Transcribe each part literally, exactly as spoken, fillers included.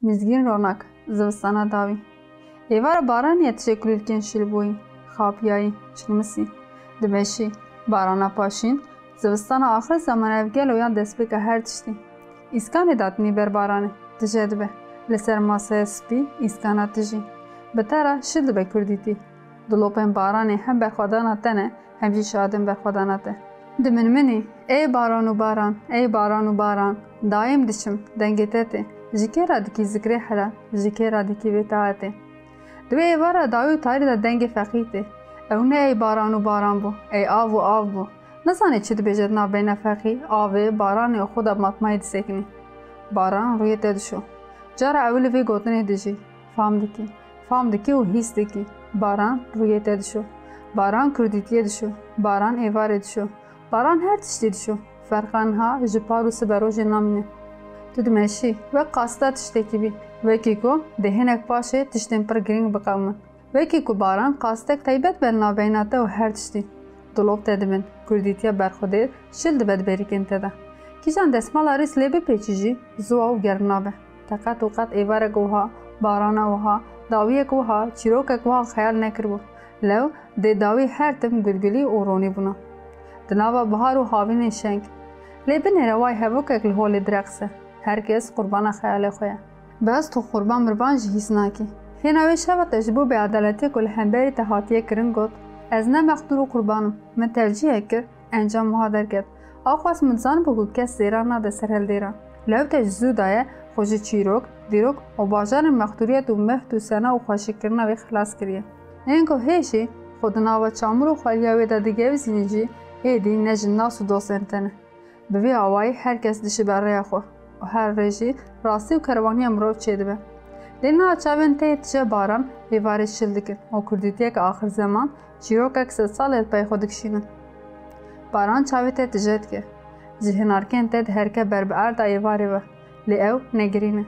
Mizgîn ronak, zivistana dawî. Êvara baranê tijê kulîlkên şîlbûyî, xapiyayî, çilmisî. Dimeşî, barana paşîn, zivistana axir zeman ev gelo ya destpêka her tiştî. Îskanê datinî ber baranê, tije dibe. Li ser masaya spî îskana tijî. Bi te re şil dibe kurdîtî. Dilopên baranê hem berxwedana te ne, hem jî şadên berxwedana te. Diminminî, ey baran û baran, ey baran û baran, dayêm diçim, dengê te tê. Ji kê re dikî zikrê helal, ji kê re dikî vê taetê. Di wê êvara dawî û tarî de dengê feqî tê. Ew ne ey baran û baran bû, ey av û av bû. Nizanê çi dibêje di navbeyna feqî, avê, baranê û xwe de matmayê disekinî. Baran rûyê te dişo. Cara ewil li vê gotinê dijî. Fam dikî. Fam dikî û hîs dikî. Baran rûyê te dişo. Baran kurdîtiyê dişo. Baran êvarê dişo. Baran her tiştî dişo. Ferqa niha ji par û siberojê namîne. Tu dimeşî, wek qasida tiştekî bî. Wekî ku dê hinek paşê tiştên pir girîng biqewmin. Wekî ku baran qastek taybet be navbeyna te û her tiştî. Dilop te dibin, kurdîtiya berxwedêr şil dibe di berîkên te de. Kîjan desmala rîs lê bipêçî jî, ziwa û germ nabe. Te qet û qet êvarek wiha, barana wiha, dawiyek wiha, çîrokek wiha xeyal nekiribû. Lew dê dawî her tim gulgulî û ronî bûna. Di nava bihar û havînên şeng. Lê binêre way hevokek li holê direqise. Her kes qurbana xeyalê xwe ye. Bes tu qurban mirvan jî hîs nakî. Hêna wê şeva te ji bo bêedaletiyê ku li hemberî te hatiye kirin got, ez ne mexdûr û qurban im. Min tercîhek kir, encam wiha derket. Ew xwest min dizanibû ku kes zêran nade ser hildêran. Lew te ji zû daye, xwe ji çîrok, dîrok û bajarên mexdûriyet û meht û sena û xweşikkirina wê xilas kiriye. Ên ku hê jî xwe di nava çamur û xweliya wê de digevizînin jî, êdî ne ji nas û dostên te ne. Bi vî awayî her kes dişibe rêya xwe û her rê jî rastî û kerwaniya mirov çêdibe. Lê niha çavên te yê tije baran êvarê şil dikin û kurdîtiyeke axir zeman, çîrokek sedsalê li pey xwe dikişînin. Baran çavê te tije dike. Ji hinarkên te diherike ber bi erda êvarê ve. Lê ew negirîn e.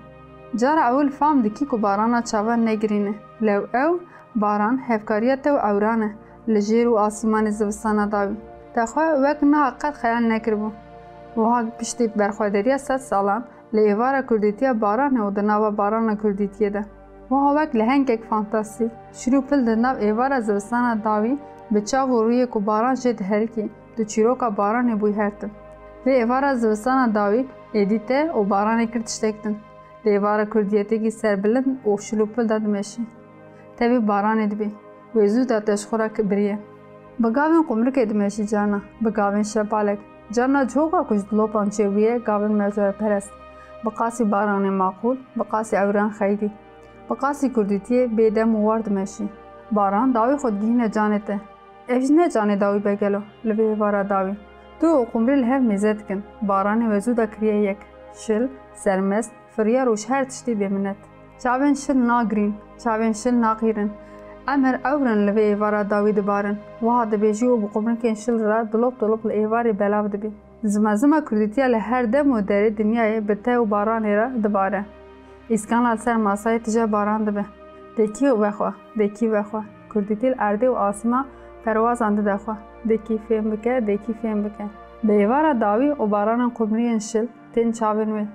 Cara ewil fam dikî ku barana çavan negirîn e. Lew ew, baran, hevkariya te û ewran e. Li jêr û asîmanê zivistana dawî. Te xwe wek niha qet xeyal nekiribû. Wiha piştî berxwederiya sed salan, li êvara kurdîtiya baran e û di nava barana kurdîtiyê de. Wiha wek lehengek fantastîk, şil û pil di nav êvara zivistana dawî, bi çav û rûyê ku baran jê diherikî, tu çîroka baranê bûyî her tim. Vê êvara zivistana dawî, êdî te û baranê kir tiştek din. Di êvara kurdiyetêkî serbilind û şil û pil de dimeşî. Tevî baranê dibî. Wê zû de te ji xwe re ki-, biriye. Bi gavên qumrikê dimeşî carna, bi gavên şepalek. Carna coka ku ji dilopan çêbûye gavên mercwareperest. Bi qasî baranê maqûl, bi qasî ewran xeyrî. Bi qasî kurdîtiyê bê dem û war dimeşî. Baran dawî xwe digihîne canê te. Ev jî ne canê dawî be gelo, li vê êvara dawî. Tu û qumrî li hev mêze dikin. Baranê we zû de kiriye yek. Şil, sermest, firyar û ji her tiştî bêminet. Çavên şil nagirîn, çavên şil naqîrin. Emir ewr in li vê êvara dawî dibarin. Wiha dibêjî û bi qumrikên şil re dilop dilop li êvarê belav dibî. Zimezima kurdîtiya li her dem û derê dinyayê bi te û baranê re dibare. Îskana li ser masayê tije baran dibe. Dê kî vexwe, dê kî vexwe. Kurdîtî li erdê û asîma perwazan dide xwe. Dê kî fêm bike, dê kî fêm bike. Bi êvara dawî û baranan qumriyên şil tên çavên wê.